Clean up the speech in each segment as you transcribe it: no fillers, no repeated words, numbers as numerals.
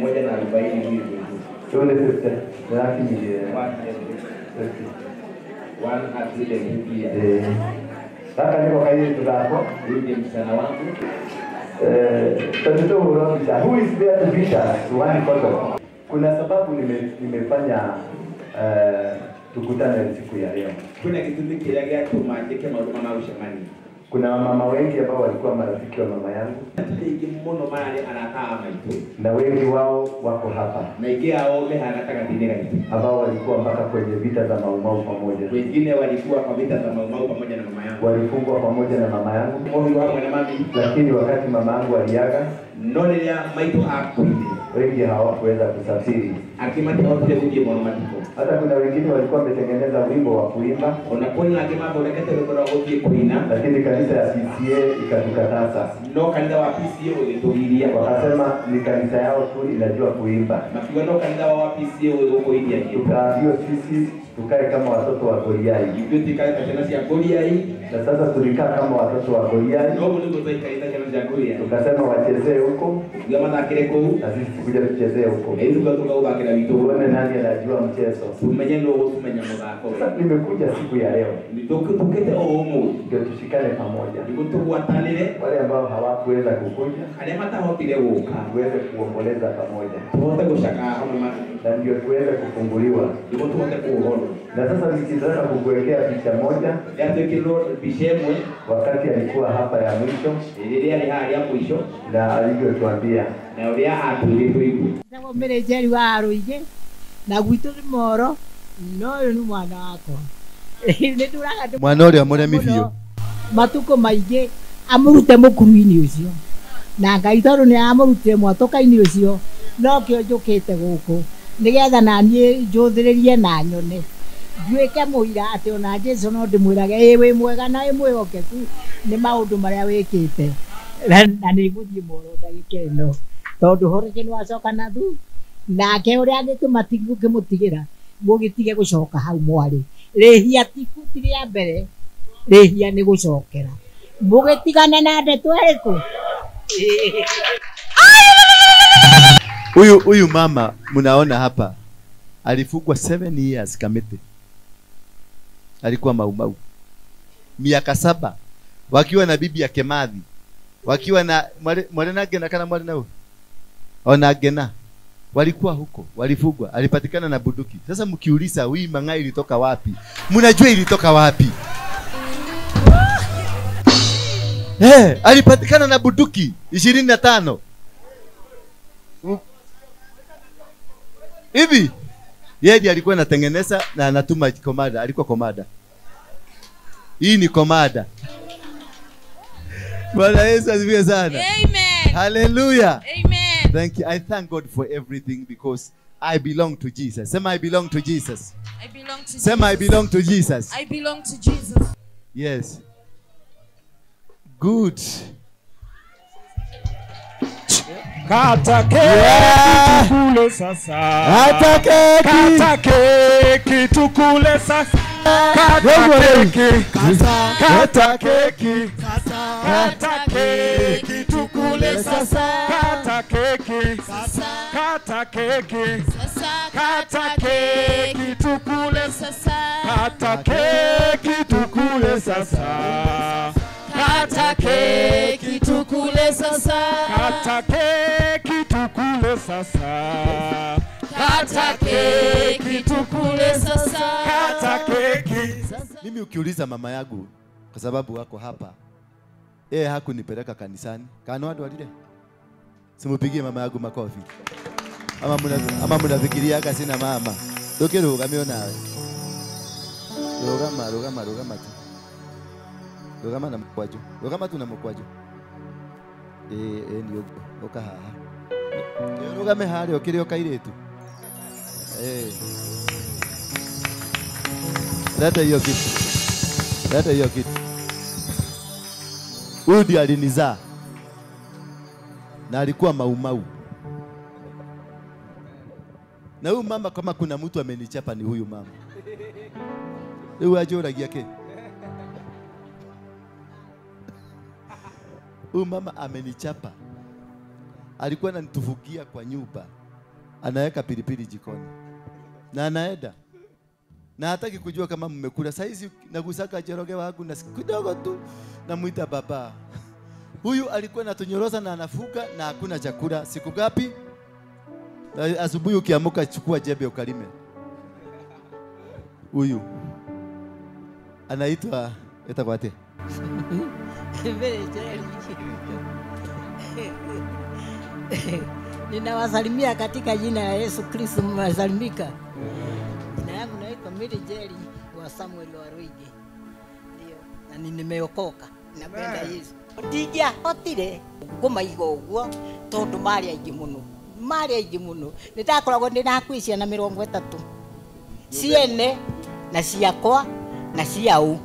140 hivi. 250 lakini 150 years. Sasa niko kairi tudako huyu ndiye msichana wangu. Who is there to beat us? One photo. Kuna sababu nimefanya tukutane siku ya leo. Kuna kitu kile gĩatũma njĩke maũndũ ma gũcemania. Kuna mama wengi ambao walikuwa marafiki wa mama yangu. Na wengi wao wako hapa. Ambao walikuwa mpaka kwenye vita za Mau Mau pamoja. Wengine walikuwa kwa vita za Mau Mau pamoja na mama yangu. Walifungwa pamoja na mama yangu. Lakini wakati mama yangu aliaga, wengi hawakuweza kusafiri. Hata kuna wengine walikuwa wametengeneza wimbo wa kuimba, lakini kanisa ya PCA ikatukataza. Wakasema ni kanisa yao tu inajua kuimba. Tukaambiwa sisi tukae kama watoto wa Goliai. Na sasa tulikaa kama watoto wa Goliai. Tukasema wachezee huko na sisi tukuja tuchezee huko. Tuone nani anajua mchezo. Sasa nimekuja siku ya leo ndio tushikane pamoja. Wale ambao hawakuweza kukuja tuweze kuomboleza pamoja, na ndio tuweze kufunguliwa. Na sasa nikitaka kukuwekea picha moja wakati alikuwa hapa ya mwisho na alivyotuambia na gwitu ni moro no uyu ni mwana wakwa. Mwana uria muremi biũ matuko maingĩ amũrute mũkuru-inĩ ũcio na Ngai tondũ nĩ amũrutire mwatũka-inĩ ũcio nokĩo njũkĩte gũkũ nĩgetha naniĩ njũthĩrĩrie na nyone nduĩke mũira atĩ ona Jesũ no ndĩmwĩrage ĩ wĩ mwega na wĩ mwĩhokeku nĩ maũndũ marĩa wĩkĩte na nĩngũthiĩ moro ndagĩka ĩno tondũ hũrĩke nĩwacoka na thu nake ũrĩa angĩtũma ngĩmũtigĩra mũgĩtige gũcoka hau mwarĩ. Rĩhia ti rĩa mbere, rĩhia nĩ gũcokera. Mũgĩtigana na ndeto ĩrĩkũ? Huyu mama mnaona hapa alifungwa 7 years Kamiti. Alikuwa Mau Mau. Miaka 7 wakiwa na bibi ya Kemathi, wakiwa na mwale Gena kana mwale nao. Ona Gena. Walikuwa huko, walifugwa, alipatikana na bunduki. Sasa mkiuliza huyu mang'ai ilitoka wapi? Mnajua ilitoka wapi? Alipatikana na bunduki 25. Hivi yeye alikuwa anatengeneza na anatuma komada, alikuwa komada. Hii ni komada. Bwana Yesu asifiwe sana. Amen. Hallelujah. Amen. Thank you. I thank God for everything because I belong to Jesus. Sema I belong to Jesus. I belong to Jesus. Sema I belong to Jesus. I belong to Jesus. Yes. Good. Kata keki tukule sasa. Kata keki. Kata keki tukule sasa. Kata keki. Kata keki. Kata keki tukule sasa. Kata keki. Kata keki. Kata keki tukule sasa. Kata keki tukule sasa. Kata keki tukule sasa. Kata keki tukule sasa. Kata keki tukule sasa. Kata keki. Mimi ukiuliza mama yangu kwa sababu wako hapa, yeye hakunipeleka kanisani. Kano watu walile. Simupigie mama yangu makofi. Ama mnafikiria haka sina mama. Ndukirugamio nawe. Rugama, rugama, rugama tu. Rugama na mkwaju. Rugama tu na mkwaju. Ni uka haha. Rugame hari ukiri ukairetu. Leta hiyo kitu. Leta hiyo kitu. Huyu ndiye alinizaa. Na alikuwa Mau Mau. Na huyu mama kama kuna mtu amenichapa ni huyu mama. Huyu ajoragia ke. Huyu mama amenichapa. Alikuwa ananitufugia kwa nyumba. Anaweka pilipili jikoni. Na anaenda. Na hataki kujua kama mmekula. Saizi nagusaka Njoroge wangu na kidogo tu namuita baba. Huyu alikuwa anatunyoroza na anafuga na hakuna chakula. Siku ngapi? Asubuhi ukiamuka chukua jembe ukalime. Huyu anaitwa etakuwa atia? Ninawasalimia katika jina la Yesu Kristo, mmesalimika. Jina langu naitwa Mary Jerry wa Samuel Waruigi. Ndio, na nimeokoka. Napenda Yesu. Ndingĩahotire kũmaiga ũguo tondũ marĩ aingĩ mũno. Marĩ aingĩ mũno. Nĩndakoragwo ndĩ hakuhĩ ciana 30. Ciene na ciakwa na ciao.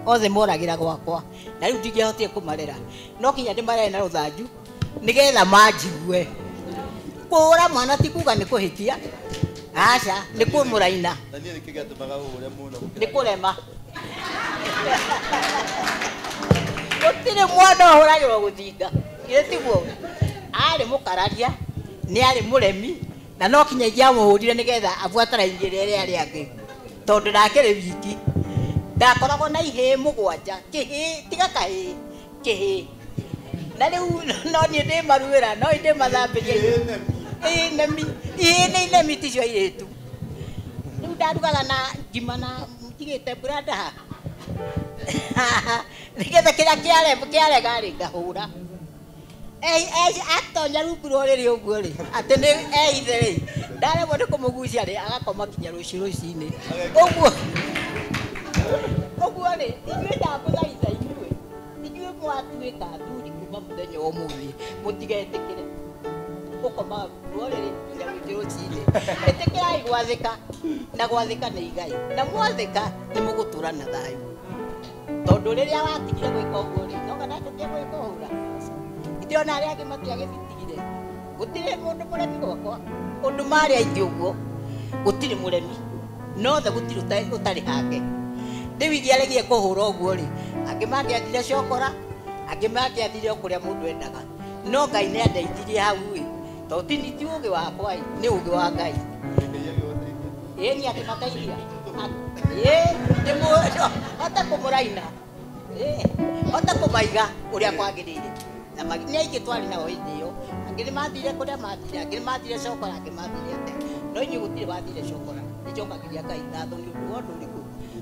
Othe moragĩra gwakwa. Na rĩu ndingĩahotire kũmarera. No kinya ndĩmarere na rũthanju nĩgetha manjigue. Kũhũra mwana ti kuga nĩ kũhĩtia. Aca, nĩ kũmũraina. Na niĩ nĩkĩ gĩatũmaga ũhũre mũno gũkĩra? Nĩ kũrema. Gũtirĩ mwana ũhũragĩrwo gũthinga. Githĩ tiguo? Arĩ mũkararia, nĩ arĩ mũremi, na no kinya ingĩamũhũrire nĩgetha abuatara ĩrĩa arĩa angĩ. Tondũ ndakĩrĩ wiki. Ndakoragwo na ihĩĩ 7, kĩhĩĩ, tiga kahĩĩ, kĩhĩĩ. Na rĩu no niĩ ndĩmaruĩra, no ndĩmathambĩria. Ĩĩ nemi, ihĩĩ nĩ nemi ti cio airĩtu. Rĩu ndarugaga na ngima na ndigĩte mbura ndaha. Nĩgetha kĩrĩa kĩarega rĩ ngahũra. Atonya rungu rwa ũrĩrĩ ũguo rĩ, atĩ nĩ eithe rĩ, ndaremwo nĩ kũmũgucia rĩ, agakoma nginya rũciũ rũcinĩ. Ũguo ũguo rĩ, ithuĩ ndamũthaitha inyuĩ, inyuĩ mwatuĩka athuri kuma mũthenya wa ũmũthĩ, mũtigetĩkĩre gũkoma rungu rwa ũrĩrĩ nginya rũciũ rũcinĩ. Ĩtĩkĩrai gwathĩka, na gwathĩka nĩ igai, na mwathĩka nĩ mũgũtũra na thayũ. Tondũ rĩrĩa watigire gwĩka ũguo rĩ, no kana ndacokia gwĩka ũhũra. Ithe ona arĩa angĩ matiagĩtigire. Gũtirĩ mũndũ mũremi gwakwa. Ũndũ marĩ aingĩ ũguo, gũtirĩ mũremi. No othe gũtirĩ ũtarĩ hake. Rĩu ingĩaregire kũhũra ũguo rĩ, angĩ mangĩathire cokora, angĩ mangĩathire o kũrĩa mũndũ endaga. No Ngai nĩ andeithirie hau ĩ, tondũ ti ũũgĩ wakwa ĩ, nĩ ũũgĩ wa Ngai. Ĩĩ nĩ akĩmateithia. Ĩĩ, hote kũmũraina. Ĩĩ, hote kũmaiga ũrĩa kwagĩrĩire. Na nĩ aingĩ twarĩ nao hĩndĩ ĩyo. Angĩ nĩ mathire kũrĩa mathire, angĩ nĩ mathire cokora, angĩ mathire atĩa. No inyuĩ gũtirĩ wathire cokora. Nĩ njokagĩria Ngai ngatho nĩ ũndũ wa ũndũ ũrĩkũ?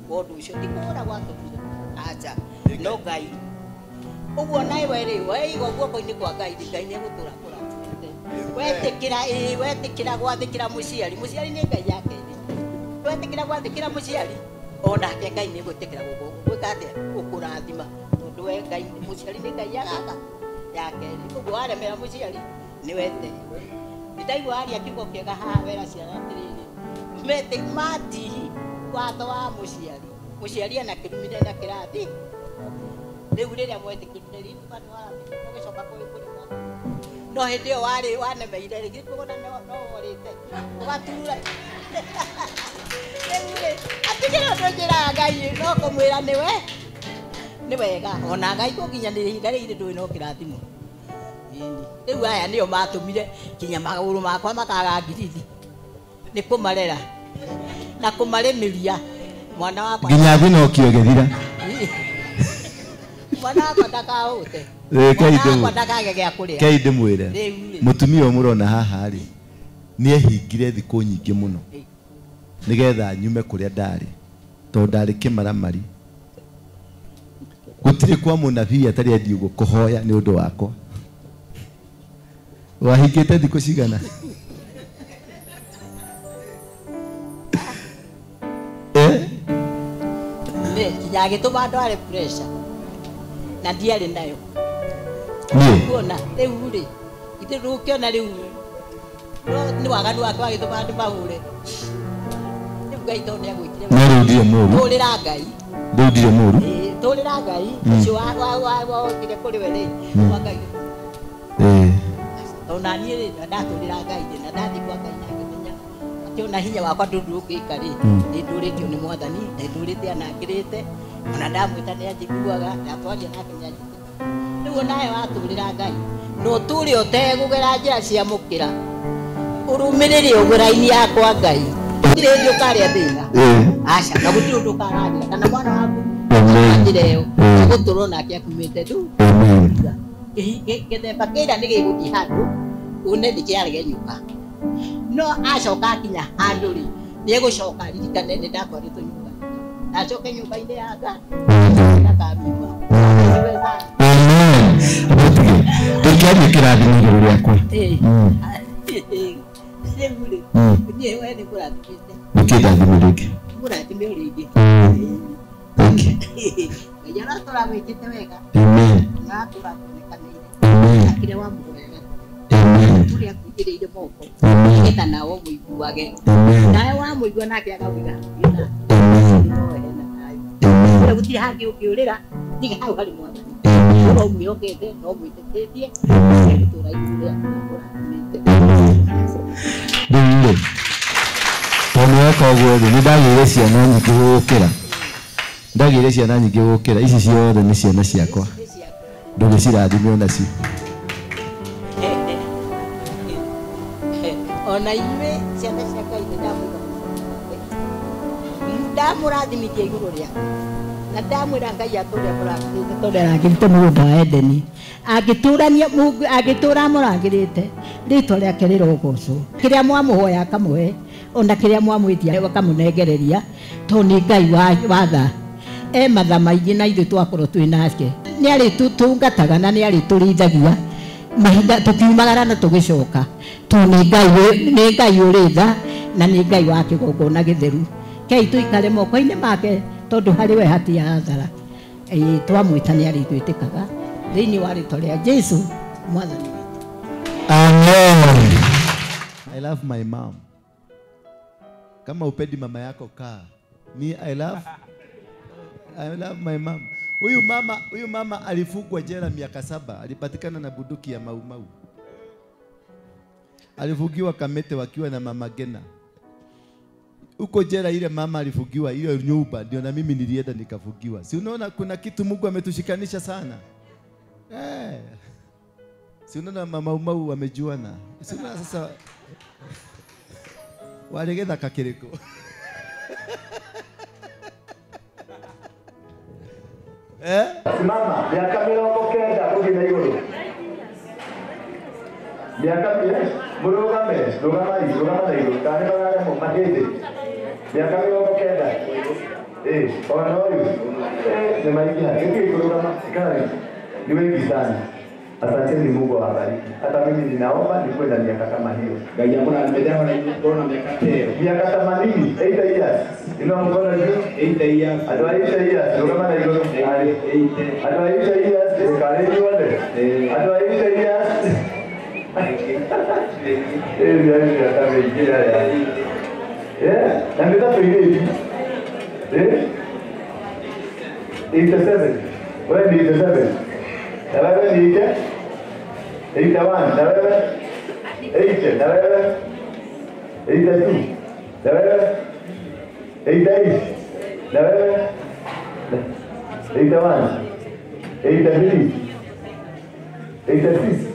Wa ũndũ ũcio. Ti kũhũra gwatũmire. Aca, no Ngai. Ũguo nawe rĩ, weiga guoko-inĩ kwa Ngai, Ngai nĩ egũtũra akũrathimĩte. Wetĩkĩra, ĩĩ, wetĩkĩra gwathĩkĩra mũciari. Mũciari nĩ Ngai yake. Wetĩkĩra gwathĩkĩra mũciari, onake Ngai nĩ egwĩtĩkĩra gwĩka atĩa? Gũkũrathima. Tondũ we Ngai, mũciari nĩ Ngai ya gaka ya kerĩ. Ũguo waremera mũciari, nĩ wete. Nĩndaigua aria kiugo kĩega haha wera ciana atĩrĩrĩ, mete matihi watho wa mũciari. Mũciari ena kĩrumi na kĩrathi. Rĩu rĩrĩa mwetĩkĩrire rĩ, ũgĩcoka kũrĩ no hĩndĩ ĩyo warĩ wanemeire rĩ, githĩ ndũkona no worĩte ũgatura. Rĩu rĩ, atigĩrĩ ũndũ njĩraga Ngai no kũmwĩra nĩwe nĩ wega. Ona Ngai kũnginyanĩria ihinda rĩrĩ ndũĩ no kĩrathimo. Rĩu aya nĩo matũmire kinya magũrũ makwa makaga ngirithi. Nĩ kũmarera na kũmarĩmĩria mwana wakwa. Nginya thinokio ĩgĩthira. Mwana wakwa ndakahũte. Mwana wakwa ndakage gĩa kũrĩa. Kei ndĩmwĩre, mũtumia ũyũ mũrona haha rĩ, nĩ ehingire thikũ nyingĩ mũno nĩgetha nyume kũrĩa ndarĩ, tondũ ndarĩ kĩmaramari. Gũtirĩ kwa mũnabii atarĩ athiĩ ũguo kũhoya nĩ ũndũ wakwa. Wahingĩte thikũ cigana? Nginya agĩtũma ndware pressure na ndiarĩ nayo. Kuona rĩu rĩ, ithe ndũkĩona rĩu nĩ waganu wake wagĩtũma andũ mahũre. Rĩu Ngai tondũ nĩagwĩkire. No rĩu ndirĩ mũũru. Tũrĩra Ngai. Rĩu ndirĩ mũũru. Ĩĩ, tũrĩra Ngai ũcio wokire kũrĩ we rĩ, wa Ngai. Ĩĩ. Tondũ na niĩ rĩ, ndatũrĩra Ngai rĩ, na ndathiĩ kwa Ngai na ngĩmenya atĩ ona hinya wakwa ndũngĩka rĩ, nĩ ndũrĩtio nĩ Mwathani, nĩ ndũrĩte anangĩrĩte, ona ndamwĩta nĩ anjiguaga, ndatwaria nake nĩ anjiguaga. Rĩu onawe watũrĩra Ngai, na ũtũre ũtegũgera njĩra cia mũkĩra, Ũrũmĩrĩre ũguo raini yakwa Ngai. Gũtirĩ hĩndĩ ũkarĩa thĩna. Aca, na gũtirĩ ũndũ ũkaragĩra kana mwana waku njĩra ĩyo egũtũrwo nake akumĩte tu. Gĩthemba kĩrĩa nĩ gĩgũthiĩ handũ une nĩ kĩaregenyũka. No acoka akinya handũ rĩ, nĩ egũcoka aririkane nĩ ndatwarĩtwo nyũmba. Na acoke nyũmba-inĩ ya Ngai. Ndakamiuma. Amen. Tũkĩaria kĩrathimo igũrũ rĩakwa. Rĩu rĩ, niĩ we nĩ ngũrathimĩte. Nĩkĩndathime rĩngĩ. Ngũrathime o rĩngĩ. Thank you. Ngai aratũra gwĩkĩte wega. Amen. Na aratũra kuonekanĩire. Amen. Na kĩrĩa wamũhoyaga. Amen. Ũrĩa akuigĩrĩire moko. Amen. Nĩgetha nawe ũmũiguage. Amen. Nawe wamũigua nake akauga. Amen. No hena thayũ. Amen. Kũrĩa gũtirĩ hangĩ ũngĩũrĩra, tiga hau harĩ Mwathani. Amen. No ũmwĩhokete, no ũmwĩtĩkĩtie. Amen. Egũtũũra igũrũ rĩaku na akũrathimĩte. Amen. Rĩu rĩ, tondũ weka ũguo rĩ, nĩ ndagĩire ciana nyingĩ gũgũkĩra. Ndagĩire ciana nyingĩ gũgũkĩra. Ici ciothe nĩ ciana ciakwa. Nĩ ciaku. Ndũgĩcirathime onacio. Ona inyuĩ ciana cia Ngai nĩ ndamwĩra ndamũrathimithia igũrũ rĩakwa na ndamwĩra Ngai atũre amũrathimĩte tondũ arangĩrĩte mũgũnda wa Edeni. Angĩtũrania angĩtũra amũrangĩrĩte rĩtwa rĩake rĩrogocwo. Kĩrĩa mwamũhoya akamũhe, ona kĩrĩa mwamwĩtia akamũnengereria, tondũ nĩ Ngai wa tha. E matha maingĩ na ithuĩ twakorwo twĩ nake. Nĩ arĩtũtungataga na nĩ arĩtũrĩithagia mahinda tũkiumagara na tũgĩcoka, tondũ nĩ Ngai ũrĩ tha na nĩ Ngai wa kĩgongona gĩtheru. Kei tũikare moko-inĩ make tondũ harĩ we hatirĩ hathara. Twamwĩta nĩ arĩtwĩtĩkaga thĩinĩ wa rĩtwa rĩa Jesũ Mwathani witũ. Amen. I love my mom. Kama upendi mama yako kaa. Me, I love my mom. Huyu mama alifungwa jela miaka 7, alipatikana na bunduki ya Mau Mau. Alifungiwa Kamete wakiwa na mama Gena. Huko jela ile mama alifungiwa, ile nyumba ndio na mimi nilienda nikafungiwa. Si unaona kuna kitu Mungu ametushikanisha sana? Si unaona mama Mau wamejuana. Si unaona sasa walegeza kakiriko. Simama, miaka 90 gũthiĩ na igũrũ. Miaka mũrũgame, rũgamai, rũgama na igũrũ, kana nĩ mararemwo mahĩndĩ. Miaka 90. Ona ũyũ. Nĩ maingĩha. Gĩtirĩ kũrũgama, ikara ni wengi sana. Asanteni, Mungu awabariki. Hata mimi ninaomba nikuwe na miaka kama hiyo. Ngai amũrathime ndahora ngorwo na miaka ta ĩyo. Miaka 80, 80 years. Inua mkono juu. 80 years. Andũ a 80 years, rũgama na igũrũ. 80. Andũ a 80 years, mũkarĩ inyuothe. Andũ a 80 years. Miaka mĩingĩ aya. Na nĩ ta tũirĩtu. 87. Wewe ni 87. Na wewe ni 81. Na wewe 80. Na wewe 82. Na wewe 88. Na wewe 81. 83. 86.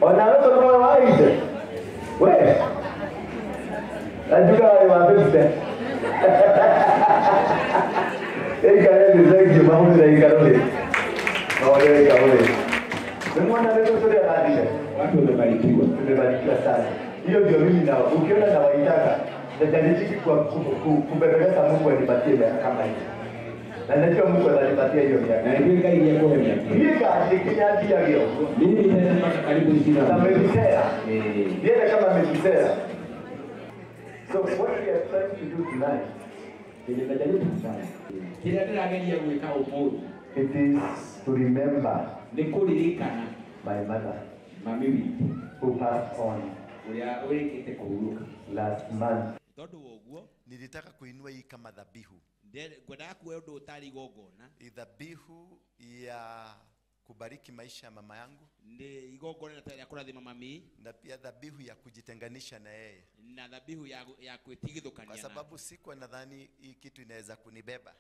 Ona wewe kwa wa 80. Wewe. Najua wale wa 50. Ikare ni zaidi mahuni na ikarole. Maone ikarole. Nimeona leo sote hadi. Watu wamebarikiwa. Tumebarikiwa sana. Hiyo ndio mimi na ukiona na waitaka najaribiki kwa kubebeleza Mungu anipatie miaka kama hiyo. Na najua Mungu atanipatia hiyo miaka. Na ndio Ngai yako miaka. Miaka ikinyajia hiyo. Mimi nitaenda karibu 20. Na Metusela. Ndiye kama Metusela. So what we are trying to do tonight, ninajaribu kufanya. Kile ndĩrageria gwĩka ũmũthĩ. It is to remember nĩ kũririkana my mother mami witũ who passed on ũrĩa ũrĩkĩte kũhurũka last month. Tondũ wa ũguo nilitaka kuinua hii kama dhabihu. Ngwendaga kuoya ũndũ ũtarĩ igongona. Dhabihu ya kubariki maisha ya mama yangu. Ni igongona rĩa kũrathima mami. Na pia dhabihu ya kujitenganisha na yeye. Na dhabihu ya kwĩtigithũkania. Kwa sababu sikuwa nadhani hii kitu inaweza kunibeba.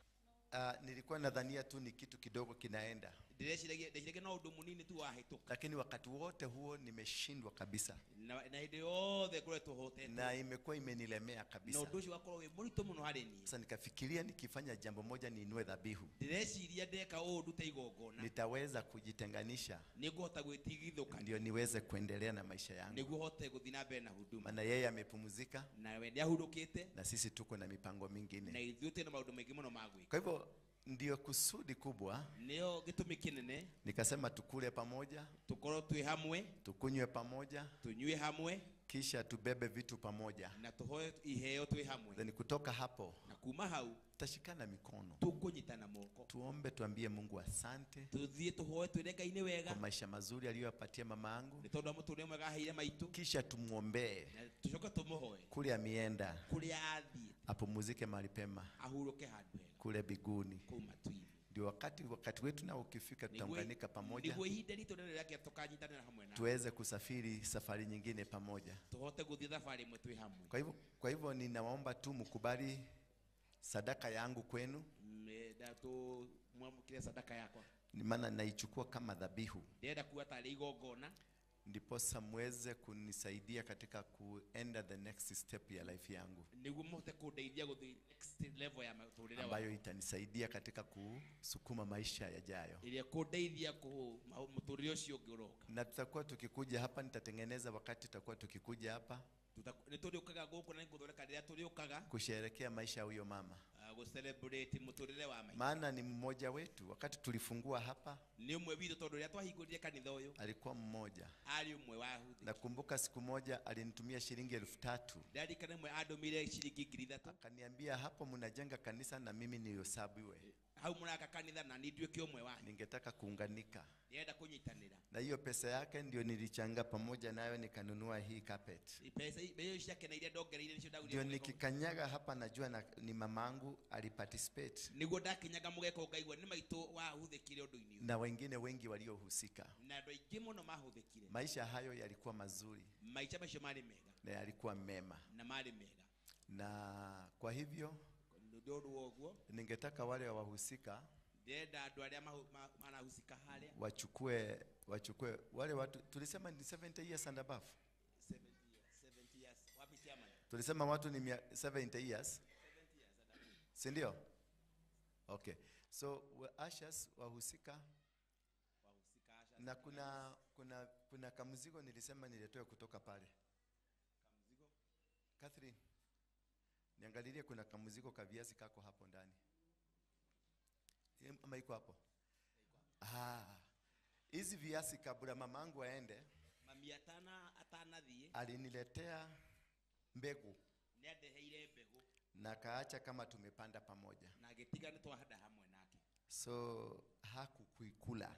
Nilikuwa nadhania tu ni kitu kidogo kinaenda. Ndĩreciragia no ũndũ mũnini tu wahĩtũka. Lakini wakati wote huo nimeshindwa kabisa. Na hĩndĩ yothe ngoretwo hotete. Na imekuwa imenilemea kabisa. Na ũndũ ũcio ũgakorwo wĩ mũritũ mũno harĩ niĩ. Sasa nikafikiria nikifanya jambo moja niinue dhabihu. Ndĩreciria ndeka ũũ ndute igongona. Nitaweza kujitenganisha. Nĩngũhota gwĩtigithũkania. Ndio niweze kuendelea na maisha yangu. Nĩguo hote gũthiĩ na mbere na huduma. Maana yeye amepumzika. Na we nĩahurũkĩte. Na sisi tuko na mipango mingine. Na ithuĩ twĩna maũndũ maingĩ mũno ma gwĩka. Kwa hivyo ndio kusudi kubwa. Nĩyo gĩtũmi kĩnene. Nikasema tukule pamoja, tukorwo twĩ hamwe, tukunywe pamoja, tunywe hamwe, kisha tubebe vitu pamoja, na tuhoe iheo twĩ hamwe. Then kutoka hapo, na kuma hau tutashikana mikono, tukunyitana moko, tuombe, tuambie Mungu asante, tuthiĩ tuhoe twĩre Ngai nĩ wega kwa maisha mazuri aliyoyapatia mama yangu, nĩ tondũ wa mũtũrĩre mwega aheire maitũ, kisha tumuombee, na tucoke tumuhoe kule amienda, kũrĩa athiĩ, apumzike mahali pema, ahurũke handũ hega, kule biguni, kũu matu-inĩ. Ndio wakati wetu nao ukifika tutaunganika pamoja, nĩguo ihinda ritũ rĩrĩa rĩake tũkanyitanĩra hamwe na tuweze kusafiri safari nyingine pamoja, tuhote gũthiĩ thabarĩ ĩmwe twĩ hamwe. Kwa hivyo ninawaomba tu mkubali sadaka yangu kwenu, mwamũkĩre sadaka yakwa, ni maana naichukua kama dhabihu, ndĩrenda kuwa tarĩ igongona, ndiposa muweze kunisaidia katika kuenda the next step ya life yangu, nĩguo mũhote kũndeithia gũthiĩ next level ya mũtũrĩre ambayo wakwa, itanisaidia katika kusukuma maisha yajayo, ĩrĩa kũndeithia mũtũrĩre ũcio ũngĩ ũroka. Na tutakuwa tukikuja hapa, nitatengeneza wakati tutakuwa tukikuja hapa nĩ tũrĩũkaga gũkũ na nĩngũthondeka rĩrĩa tũrĩũkaga kusherehekea maisha ya huyo mama, gũcelebrate mũtũrĩre wa maitũ, maana ni mmoja wetu. Wakati tulifungua hapa nĩ ũmwe witũ, tondũ rĩrĩa twahingũrire kanitha ũyũ alikuwa mmoja. Arĩ ũmwe wa ahũthĩki. Nakumbuka siku moja alinitumia shilingi 3000. Ndarikana ĩmwe andũmire shilingi 3000. Akaniambia hapo mnajenga kanisa na mimi nihesabiwe. Hau mũraka kanitha na niĩ nduĩke ũmwe wanyu. Ningetaka kuunganika. Ndĩrenda kũnyitanĩra. Na hiyo pesa yake ndio nilichanga pamoja nayo nikanunua hii carpet. Pesa hiyo ciake na iria ndongereire nicio ndagũrire. Ndio nikikanyaga hapa najua na, ni mamangu aliparticipate. Niguo ndakinyaga mũgeka ngaigua nĩ maitũ wahũthĩkire ũndũ-inĩ. Na wengine wengi waliohusika. Na andũ aingĩ mũno mahũthĩkire. Maisha hayo yalikuwa mazuri. Maisha macio marĩ mega. Na yalikuwa mema. Na marĩ mega. Na kwa hivyo ndio ũguo ningetaka wale wahusika ndĩrenda andũ arĩa marahusika harĩa wachukue wale watu tulisema ni 70 years and above. 70 years wapi chairman? Tulisema watu ni 70 years. 70 years and above. Si ndio? Okay. So ushers wahusika ushers. Na kuna kamzigo nilisema niletoe kutoka pale. Kamzigo? Catherine, niangalilie kuna kamzigo ka viazi kako hapo ndani. Ama iko hapo? Ah. Hizi viazi kabla mamangu aende, mami atanathiĩ, aliniletea mbegu. Nĩandeheire mbegu. Na kaacha kama tumepanda pamoja. Na agĩtiga nĩ twahanda hamwe nake. So hakukuikula.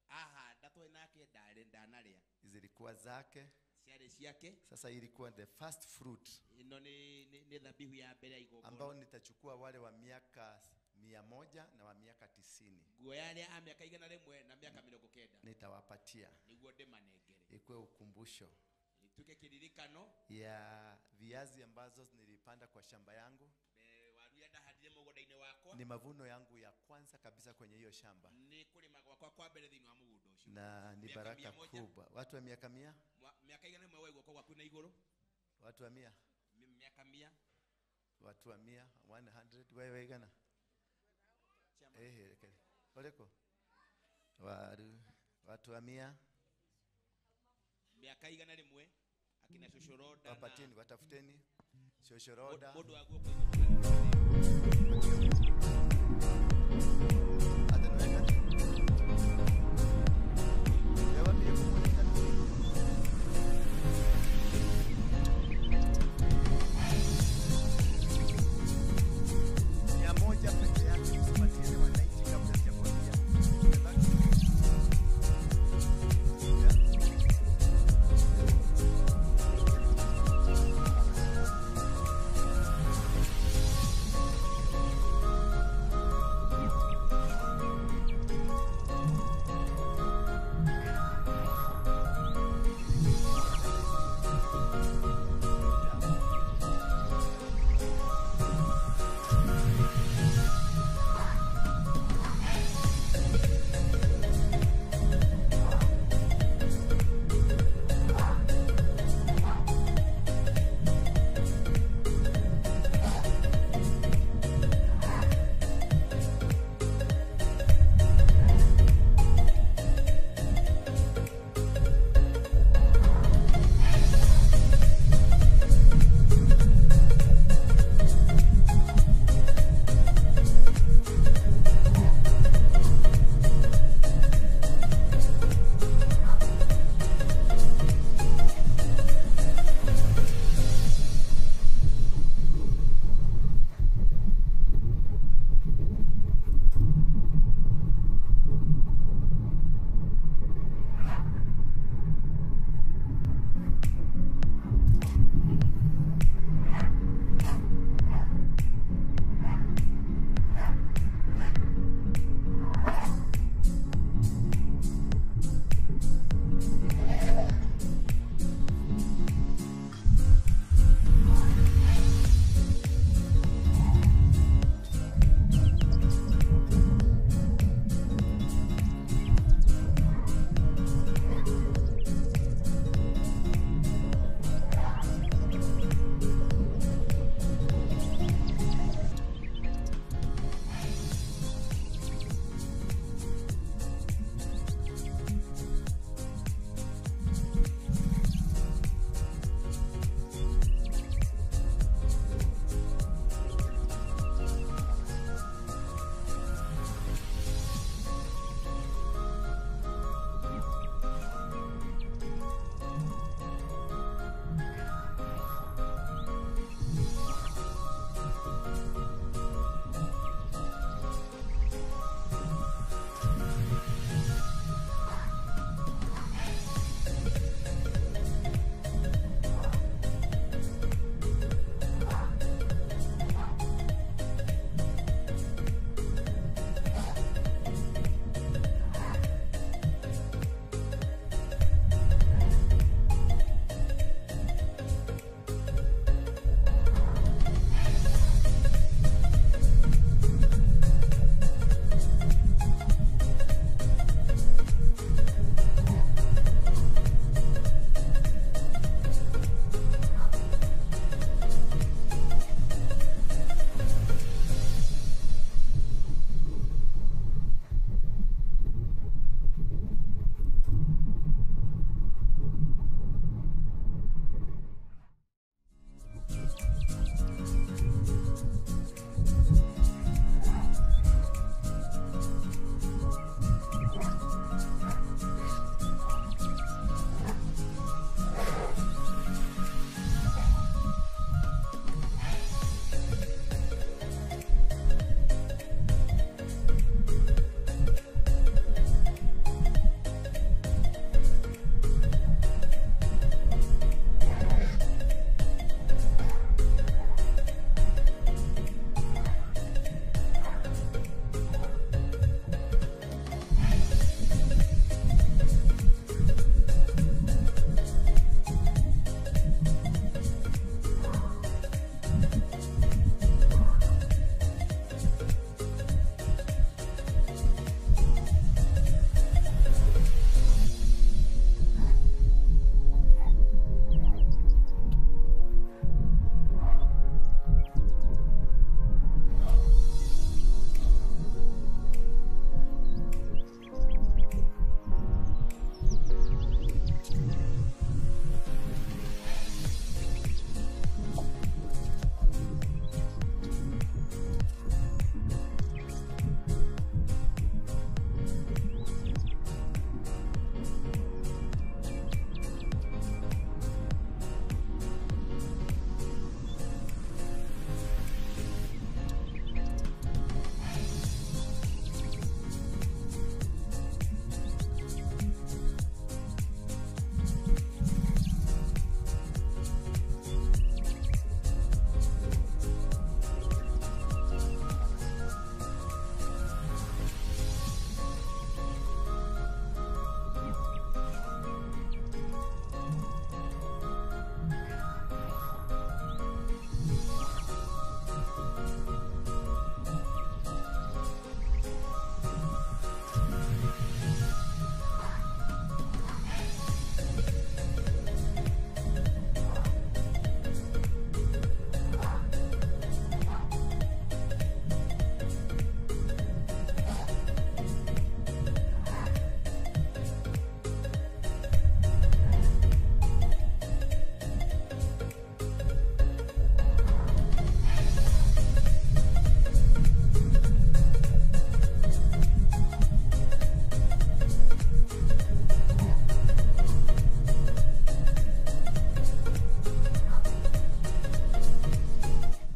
Ahanda twĩ nake ndanarĩa. Zilikuwa zake. Ciarĩ ciake. Sasa ilikuwa the first fruit. Ino ni dhabihu ya mbere ya igongona. Ambao nitachukua wale wa miaka 100 na wa miaka 90. Nguoya arĩa a miaka 100 na miaka 90. Nitawapatia. Niguo ndĩmanengere. Ikuwe ukumbusho. Ituke kiririkano ya viazi ambazo nilipanda kwa shamba yangu. Waru iria ndahandire mũgũnda-inĩ wakwa. Ni mavuno yangu ya kwanza kabisa kwenye hiyo shamba. Ni kũrĩma gwakwa kwa mbere thĩinĩ wa mũgũnda ũcio. Na ni Miaka baraka 100. kubwa. Watu wa miaka 100? Miaka 100 wa guoko gwaku na igũrũ. Watu wa 100? Miaka 100. Watu wa 100, 100, wewe igana? Eh, oleko. Watu wa 100. Miaka 100 akina Shoshoroda. Wapateni, watafuteni Shoshoroda. Mũndũ wa guoko igũrũ. Moja peke yake usipatiane wananchi kabla sijakwambia.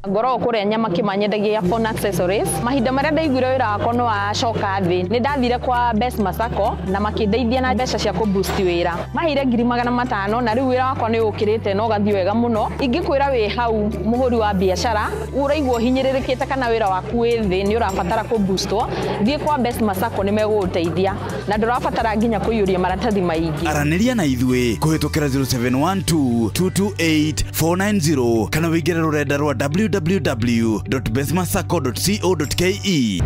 Ngoragwo kũrĩa nyama kĩmanyendagia phone accessories. Mahinda marĩa ndaiguire wĩra wakwa nĩ wacoka thĩ, nĩ ndathire kwa Best Masako na makĩndeithia na mbeca cia kũboost wĩra. Maheire 500,000 na rĩu wĩra wakwa nĩ ũkĩrĩte na ũgathiĩ wega mũno. Ingĩkwĩra wĩ hau mũhũri wa biacara ũraigua ũhinyĩrĩrĩkĩte kana wĩra waku wĩ thĩ nĩ ũrabatara kũboostwo, thiĩ kwa Best Masako nĩ megũgũteithia na ndũrabatara nginya kũiyũria maratathi maingĩ. Aranĩria na ithuĩ kũhĩtũkĩra 0712 228 490 kana wĩingĩre rũrenda rwa www.bestmasacco.co.ke.